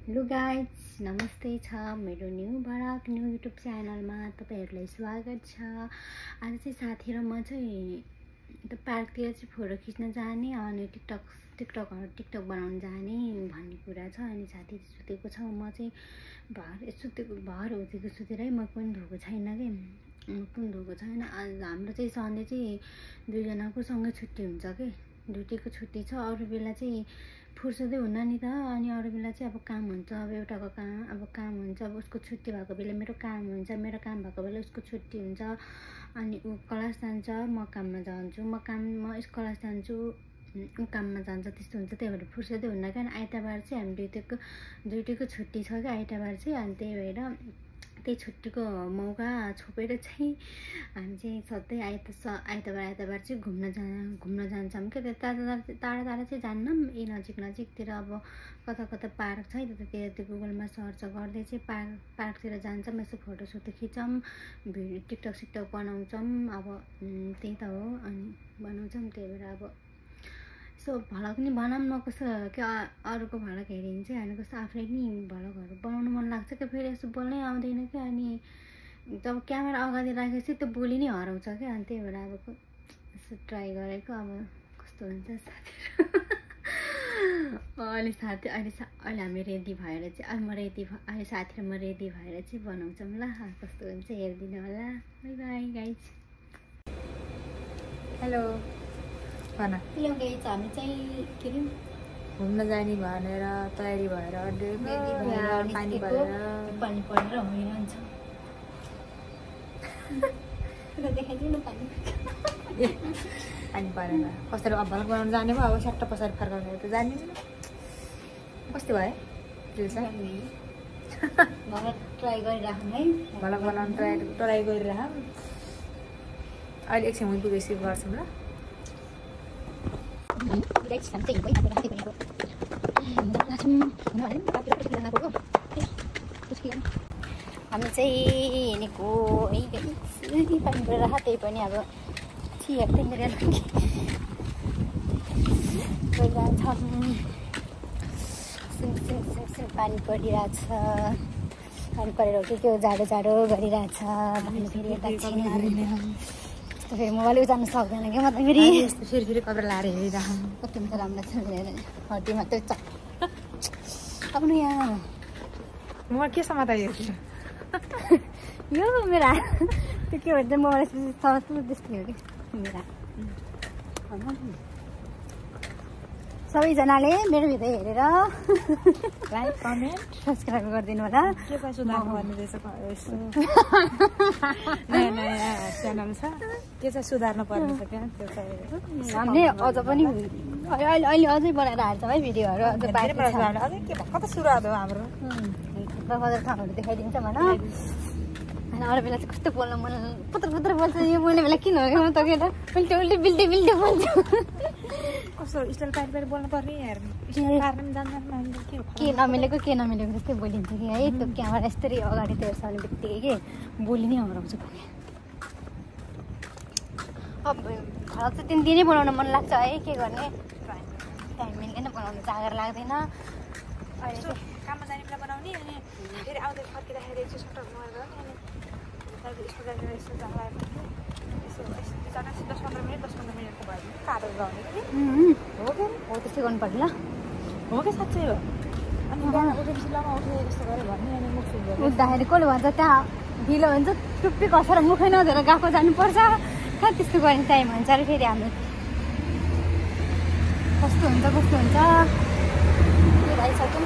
Hello guys नमस्ते छ मेरो न्यू भरक न्यू युट्युब च्यानलमा तपाईहरुलाई स्वागत छ। आज चाहिँ साथी र म चाहिँ पार्कतिर चाहिँ फोटो खिच्न जाने अनि टिकटक बनाउन जाने भन्ने कुरा छ। अनि साथी सुतेको छ, म चाहिँ भर उठेको सुतेरै म पनि धोएको छैन के, म पनि धोएको छैन। आज हाम्रो चाहिँ सन्डे चाहिँ दुईजनाको सँगै छुट्टी हुन्छ के, ड्युटीको छुट्टी छ। अरू बेला चाहिँ फुर्सदै हुन्न नि त, अनि अरू बेला चाहिँ अब काम हुन्छ। अब एउटाको काम हुन्छ, अब उसको छुट्टी भएको बेला मेरो काम हुन्छ, मेरो काम भएको बेला उसको छुट्टी हुन्छ। अनि ऊ क्लास जान्छ, म काममा जान्छु, म क्लास जान्छु, ऊ काममा जान्छ, त्यस्तो हुन्छ। त्यही भएर फुर्सदै हुन्न क्या। आइतबार चाहिँ हामी ड्युटीको छुट्टी छ क्या आइतबार चाहिँ। अनि त्यही भएर त्यही छुट्टीको मौका छोपेर चाहिँ हामी चाहिँ सधैँ आइतबार चाहिँ घुम्न जान्छौँ क्या। टाढा चाहिँ जान्नौँ, यही नजिकतिर अब कता पार्क छ त्यतातिर त्यो गुगलमा सर्च गर्दै चाहिँ पार्कतिर जान्छौँ। यसो फोटोसोटो खिच्छौँ, भिडियो टिकटक बनाउँछौँ। अब त्यही त हो, अनि बनाउँछौँ। त्यही भएर अब यसो भ्लग नि बनाऊँ न, कस्तो क्या अरूको भ्लग हेऱ्यो भने चाहिँ हामी कस्तो आफूले नि भ्लगहरू बनाउनु मन लाग्छ क्या, फेरि यसो बोल्नै आउँदैन क्या। अनि जब क्यामेरा अगाडि राखेपछि त्यो बोली नै हराउँछ क्या। अनि त्यही भएर अब यसो ट्राई गरेको, अब कस्तो हुन्छ साथीहरू। अहिले हामी रेडी भएर चाहिँ अहिले साथी र म रेडी भएर चाहिँ बनाउँछौँ ल, कस्तो हुन्छ हेरिदिनु होला। By by guys. हेलो भन। हेलो गाइज, हामी चाहिँ के अरे घुम्न जाने भनेर तयारी भएर पानी परेर हुइरहन्छ। देखाइदिनु पानी परेर कसरी अब भलक बनाउनु जाने भयो। अब स्याट्ट पछाडि फर्काउने त जाने कस्तो भयो ट्राई गरिराखौँ है, भलक बनाउनु ट्राई गरिराखौँ। अहिले एकछिन हुँ पुगेपछि गर्छौँ ल। हामी चाहिँ हिँडेको पानी परेर, त्यही पनि अब पानी परिरहेछ। पानी परेर के जाडो गरिरहेछ। फेरि यता फेरि मोबाइल उजाल्नु सक्दैन क्या, म त फेरि कपडा लाएर हेरिरहँ कति त राम्रो छ हड्डी मात्रै अब न यहाँ म के समाचार हेर्छु यो मेरा त्यो के भन्छ मोबाइल त्यस्तै हो कि मेरा। सबैजनाले मेरो भिडियो हेरेर लाइक कमेन्ट सब्सक्राइब गरिदिनु होला। के छ सुधार्नु पर्ने रहेछ, नयाँ च्यानल छ, के चाहिँ सुधार्नु पर्ने छ क्या, त्यो चाहिँ हामीले अझ पनि अहिले अझै बनाएर हाल्छौँ है भिडियोहरू। अझ अझै के भर्खर त सुरुवात हो हाम्रो। बजार ठाउँहरू देखाइदिन्छ भन। अनि अरू बेला चाहिँ कस्तो बोल्नु मन पुत्र बोल्छ, यो बोल्ने बेला किन हो क्या, म त के उल्टी बिल्टी बोल्छु। कस्तो स्टाइल पारी बोल्नु पर्ने यार, के नमिलेको जस्तै बोलिन्छ कि है। त्यो क्यामेरा यस्तरी अगाडि त्यो सर्ने बित्तिकै के बोली नै हराउँछु भने। अब भ्लग चाहिँ दिनदिनै बनाउन मन लाग्छ है, के गर्ने टाइम मिल्दैन, बनाउनु जागर लाग्दैन। अहिले चाहिँ काममा जाने बेला बनाउने, अनि फेरि आउँदै फर्किँदाखेरि चाहिँ सट्ट अनि यसो जाँदा 10-15 मिनटको भयो काटेर लगाउने कि हो क्या, हो त्यस्तै गर्नु पर्छ ल। हो कि साँच्चै हो। अनि बिहान उठेपछि लमा उठे यस्तो गऱ्यो भने अनि मुख सुन्दैन। उठ्दाखेरि कसले भन्छ त्यहाँ ढिलो हुन्छ, टुप्पी कसेर मुखै नधेर गएको जानुपर्छ, कहाँ त्यस्तो गर्ने टाइम हुन्छ अरे। फेरि हाम्रो कस्तो हुन्छ भइसक्यो।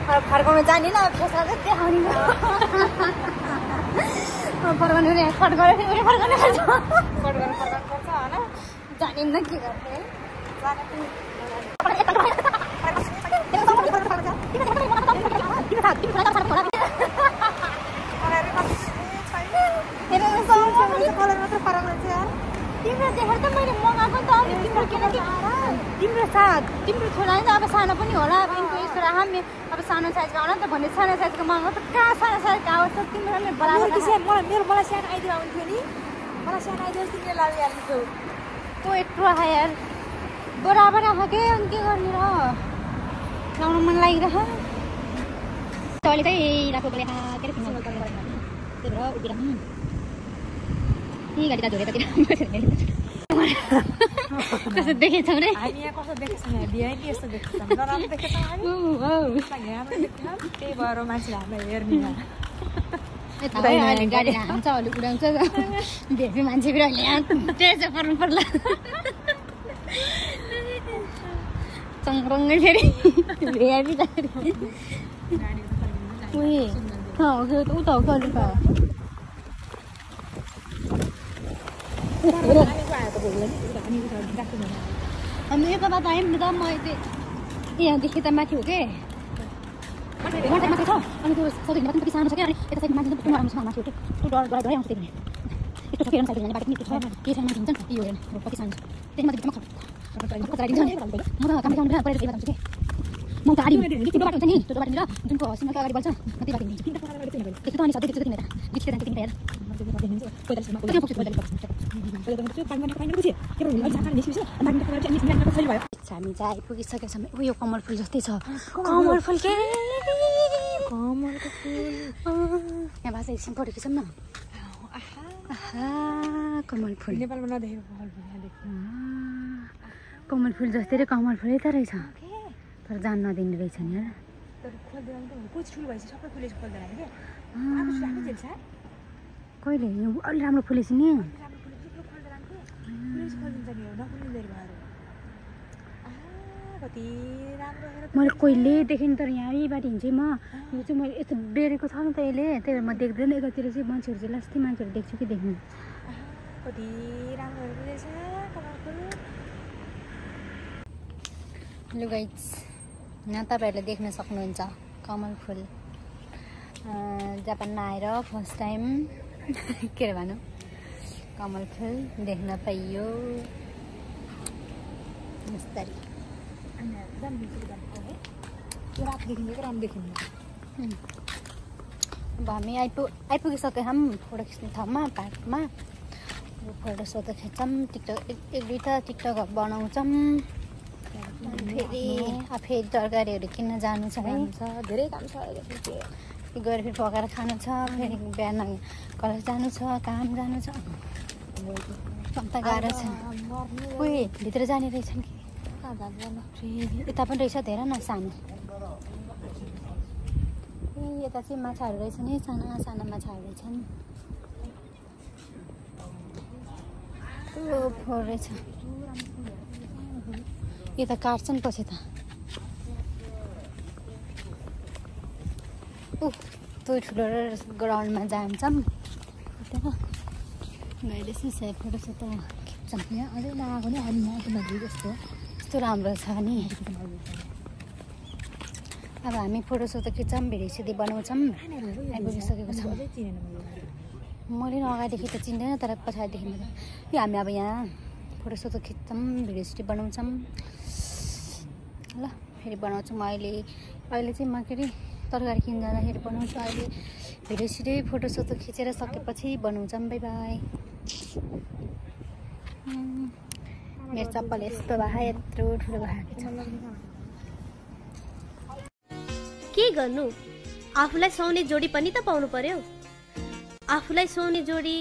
फर्काउनु जाने ल, फेसमा चाहिँ देखाउने फर्काउने पनि कट गरेर फेरि फर्काउनु पर्छ होइन, जानिन्न के गर्ने है। तिम्रो देखेर त मैले मगाएको त, अनि तिम्रो छोरा नि त अब सानो पनि होला। अब यिनको यस्तो राख अब सानो साइजको आउन त भन्ने, सानो साइजको मगाएको त कहाँ सानो साइजको आउँछ तिम्रो नि बराबर। मलाई सानो आइदियो आउँथ्यो नि, मलाई सानो आइदियो तिमीले लागिहाल्थ्यो। तो यत्रो आयो यार बराबर आएको के, अनि के गर्ने र। आइरह तैँले चाहिँ राखो बोले के अरे फिल्म त्यही भएर उभिरहँ यी गाडी त धोरेर कस्तो देखेछौँ रे हामी यहाँ कस्तो देखेछौँ यहाँ बिहान यस्तो देखेछौँ नराम्रो देखेछौँ हामी राम्रो देख्छौँ त्यही भएर मान्छेले हामीलाई हेर्ने गाडी हान्छ अलि उडाउँछ भेट्ने मान्छे फेरि अहिले यहाँ टेर्छ पर्नु पर्ला चङ्रङ्गै फेरि भिआइपी जाँदाखेरि उ त हो अलिक हामी यता बाटो आयौँ नि त म यहाँदेखि त माथि हो के माथि छ अनि त्यो सौदेखि पनि सानो छ क्या अनि यता साइड माथि चाहिँ राम्रोसँग माथि हो कि त्यो डराइ आउँछ त्यही यस्तो छ कि साइड जाने बाटो पनि त्यो छ के छ माथि हुन्छ नि यो हेर्नु कति सानो छ त्यही माथि म त काम गर्नु परेर त्यही बाटो कि म गाडी त्यो बाटो हुन्छ नि त्यो बाटोनिर जुनको हस्पिटलको अगाडि बल्छ त्यही बाटो हिँड्छ त्यस्तो त अनि सधैँ त्यस्तो किन बिचतिर जान्छ तिमीले हामी चाहिँ आइपुगिसकेका छौँ उयो कमल फुल जस्तै छ कमल फुल के कमलको फुल यहाँ भाषा एकछिन फोटो खिचौँ न कमल फुल नेपालमा नदेखेको कमल फुल जस्तै र कमल फुलै त रहेछ तर जान नदिने रहेछ नि कहिले अलि राम्रो फुलेछ नि मैले कहिलेदेखि तर यहीँबाट हिँड्छु म यो चाहिँ मैले यस्तो बेरेको छ नि त यसले त्यही भएर म देख्दैन यतातिर चाहिँ मान्छेहरू चाहिँ लास्टै मान्छेहरू देख्छु कि देख्नु लु गाइज यहाँ तपाईँहरूले देख्न सक्नुहुन्छ कमल फुल जापानमा आएर फर्स्ट टाइम के अरे भनौँ कमल फुल देख्न पाइयो यस्तरी अब हामी आइपुगिसक्यौँ हामी फोटो खिच्ने ठाउँमा पार्कमा फोटो सोटो खिच्छौँ टिकटक एक दुईवटा टिकटकहरू बनाउँछौँ फेरि तरकारीहरू किन्न जानु छ धेरै काम छ गएर फेरि पकाएर खानु छ फेरि बिहान कलेज जानु छ काम जानु छ अन्त गाह्रो छ उयो भित्र जाने रहेछन् कि यता पनि रहेछ धेरै न सानो ए यता चाहिँ माछाहरू रहेछ नि साना साना माछाहरू रहेछन् फोहोर रहेछ यता काट्छन् पछि त त्यो ठुलो ग्राउन्डमा जान्छौँ गएर यसो फोटो सोटो खिच्छौँ यहाँ अझै लगाएको नि अनि यहाँ नदी जस्तो यस्तो राम्रो छ नि अब हामी फोटो सोटो खिच्छौँ भिडियो सिडियो बनाउँछौँ आइपुगिसकेको छौँ मैले नि अगाडिदेखि त चिन्दैन तर पछाडिदेखि यो हामी अब यहाँ फोटो सोटो खिच्छौँ भिडियो सिडियो बनाउँछौँ ल फेरि बनाउँछौँ अहिले चाहिँ म के अरे तरकारी किन्न जाँदाखेरि बनाउँछु अहिले भिडियो सिडियो फोटो सोटो खिचेर सकेपछि बनाउँछौँ बाई बाई मेरो चप्पल यस्तो भए यत्रो ठुलो भएको छ के गर्नु आफूलाई सुहाउने जोडी पनि त पाउनु पर्यो आफूलाई सुहाउने जोडी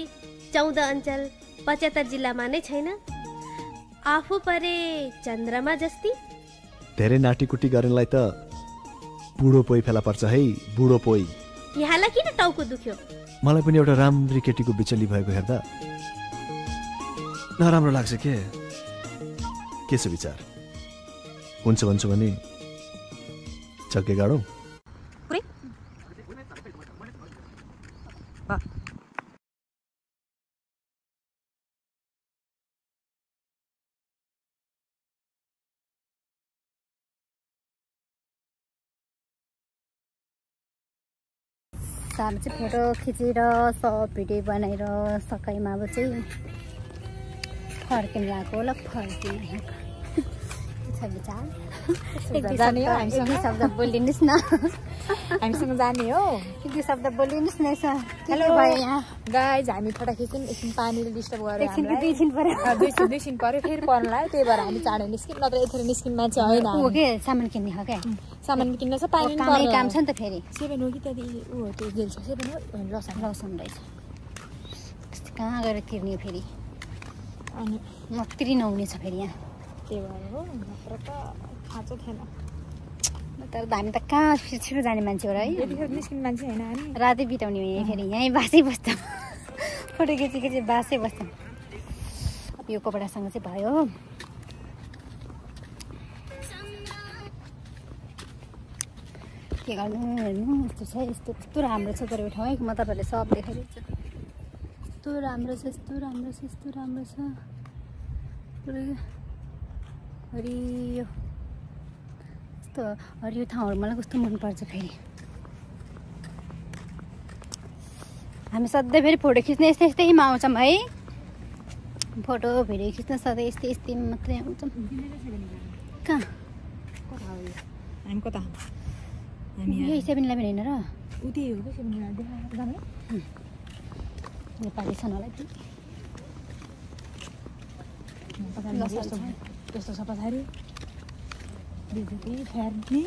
14 अञ्चल 75 जिल्लामा नै छैन आफू परे चन्द्रमा जस्ती धेरै नाटीकुटी गर्नलाई त बुढो पोइ फेला पर्छ है बुढो पोइ यहाँलाई किन टाउको दुख्यो मलाई पनि एउटा राम्री केटीको बिचली भएको हेर्दा नराम्रो लाग्छ के छ विचार हुन्छ भन्छु भने चक्के गाडौँ हामी चाहिँ फोटो खिचेर सब भिडियो बनाएर सकाइमा अब चाहिँ फर्किन लागेको होला फर्किन लागेको छ विचार जाने हो हामीसँग एक शब्द बोलिदिनुहोस् न हामीसँग जाने हो एक दुई शब्द बोलिदिनुहोस् न यसो हेलो भयो यहाँ गाइज हामी फोटो खिच्यौँ एकछिन पानीले डिस्टर्ब गर्यो एकछिनको हामीलाई 2 दिन पर्यो दुई छिन पर्यो फेरि पर्न लाग्यो त्यही भएर हामी चाँडै निस्क्यौँ नत्र यतिखेर निस्किने मान्छे होइन हो के सामान किन्ने हो क्या सामान किन्न छ पानी कामै काम छ नि त फेरि 7 हो कि त्यहाँ ऊ हो त्यो जेल छ 7 हो लसन लसन रहेछ कहाँ गएर तिर्ने फेरि अनि नतिरी नहुने छ फेरि यहाँ त्यही भएर हो नत्र त खाँचो थिएन तर हामी त कहाँ छिटो जाने मान्छे हो र है यतिखेर निस्किने मान्छे होइन हामी रातै बिताउने हो यहीँ फेरि यहीँ बासै बस्छौँ फोटो खिची बासै बस्छौँ अब यो कपडासँग चाहिँ भयो के गर्नु हेर्नु यस्तो छ यस्तो कस्तो राम्रो छ तर ठाउँ है म तपाईँहरूले सब देखाइदिन्छु यस्तो राम्रो छ यस्तो राम्रो छ यस्तो राम्रो छ हरियो यस्तो हरियो ठाउँहरू मलाई कस्तो मनपर्छ फेरि हामी सधैँ फेरि फोटो खिच्ने यस्तैमा आउँछौँ है फोटो भिडियो खिच्न सधैँ यस्तै मात्रै आउँछौँ कहाँ हामी कता यही 7-11 होइन र उतै हो कि 7 जाने नेपाली छन् होला त्यस्तो छ पछाडि फेर्ने